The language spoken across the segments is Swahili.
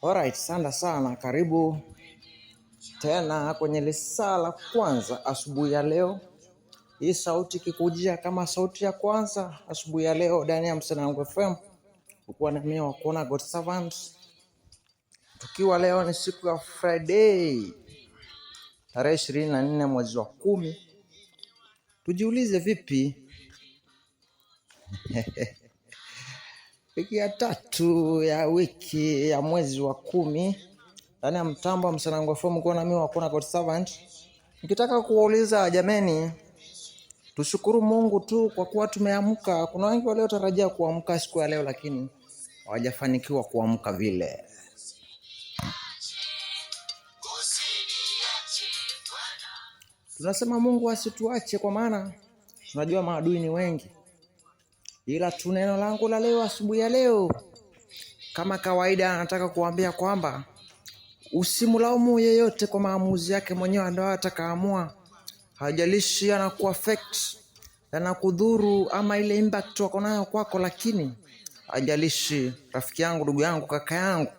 Alright, sana sana, karibu tena kwenye lisaa la kwanza asubuhi ya leo. Hii sauti ikikujia kama sauti ya kwanza asubuhi ya leo ndani ya Msanangu FM, ukuwa na mimi wa kuona God Servant, tukiwa leo ni siku ya Friday tarehe 24 mwezi wa 10. Tujiulize vipi wiki ya tatu ya wiki ya mwezi wa 10 ndani ya mtambo wa Msanangu FM, kuwa na mimi wa kuona God Servant. Nikitaka kuwauliza jameni, tushukuru Mungu tu kwa kuwa tumeamka. Kuna wengi waliotarajia kuamka siku ya leo lakini hawajafanikiwa kuamka vile. Tunasema Mungu asituache kwa maana tunajua maadui ni wengi. Ila tu neno langu la leo asubuhi ya leo, kama kawaida, nataka kuambia kwamba usimlaumu yeyote kwa maamuzi yake mwenyewe ndio atakaamua. Hajalishi anakuaffect, anakudhuru ama ile impact wako nayo kwako, lakini hajalishi rafiki yangu, ndugu yangu, kaka yangu,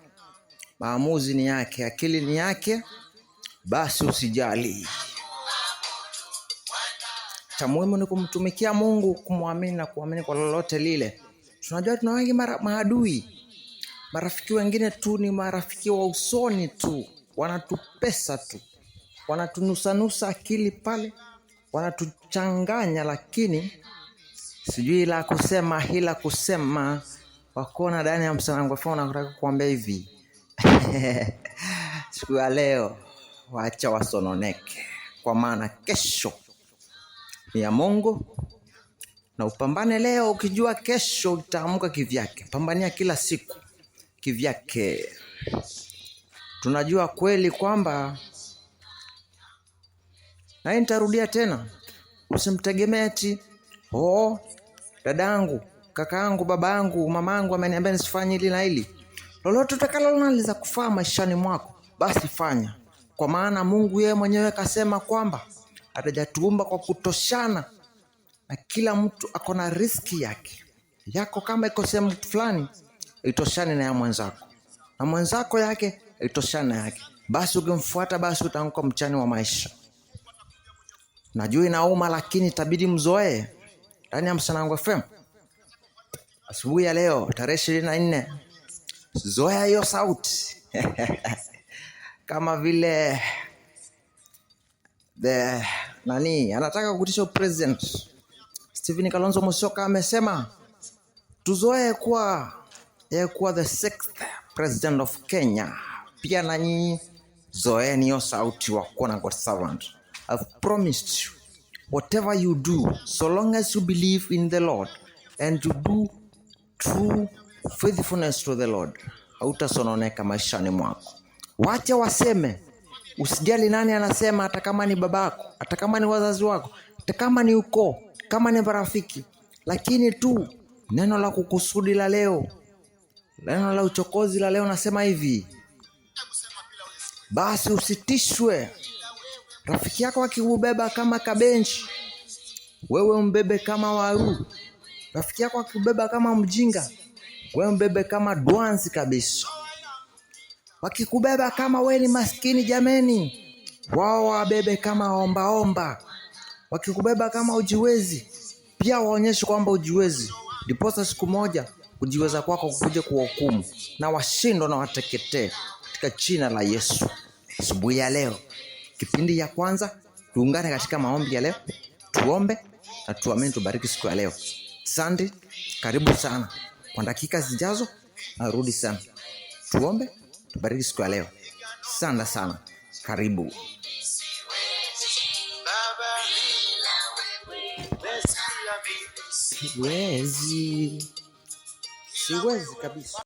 maamuzi ni yake, akili ni yake, basi usijali. Cha muhimu ni kumtumikia Mungu, kumwamini na kuamini kwa lolote lile. Tunajua tuna wengi maadui, marafiki wengine tu ni marafiki wa usoni tu, wanatupesa tu, wanatunusanusa akili pale, wanatuchanganya, lakini sijui la kusema hila kusema. Wakona ndani ya Msanangu FM nataka kuambia hivi siku ya leo wacha wasononeke, kwa maana kesho ni ya Mungu, na upambane leo ukijua kesho utaamka kivyake. Pambania kila siku kivyake. Tunajua kweli kwamba, na hii nitarudia tena, usimtegemee eti oh, dadangu, kakaangu, babangu, mamangu ameniambia nisifanye hili na hili. Lolote utakalolona liza kufaa maishani mwako, basi fanya, kwa maana Mungu yeye mwenyewe kasema kwamba atajatuumba kwa kutoshana, na kila mtu ako na riski yake. Yako kama iko sehemu fulani itoshane na ya mwenzako, na mwenzako yake itoshane na yake. Basi ukimfuata, basi utaanguka mchani wa maisha. Najua inauma, lakini itabidi mzoee. Ndani ya Msanangu FM asubuhi ya leo tarehe 24, zoea hiyo sauti kama vile the nani anataka kutisha president Stephen Kalonzo Musyoka amesema tuzoee kuwa yeye kuwa the 6th president of Kenya. Pia na nyinyi zoeeni hiyo sauti wa kuwa na God servant. I've promised you, whatever you do, so long as you believe in the Lord and you do true faithfulness to the Lord, hautasononeka maishani mwako. Wacha waseme, usijali nani anasema, hata kama ni babako, hata kama ni wazazi wako, hata kama ni ukoo, kama ni marafiki, lakini tu neno la kukusudi la leo, neno la uchokozi la leo nasema hivi, basi usitishwe. Rafiki yako akikubeba kama kabenchi, wewe umbebe kama waru. Rafiki yako akikubeba kama mjinga, wewe umbebe kama dwanzi kabisa. Wakikubeba kama wewe ni maskini, jameni, wao wabebe kama ombaomba. Wakikubeba kama ujiwezi, pia waonyeshe kwamba ujiwezi, ndiposa siku moja kujiweza kwako kukuje kuwahukumu na washindwe na wateketee katika jina la Yesu. Asubuhi ya leo, kipindi ya kwanza, tuungane katika maombi ya leo, tuombe na tuamini, tubariki siku ya leo. Asante, karibu sana. Kwa dakika zijazo narudi sana. Tuombe, tubariki siku ya leo. Sana sana, karibu. Siwezi kabisa.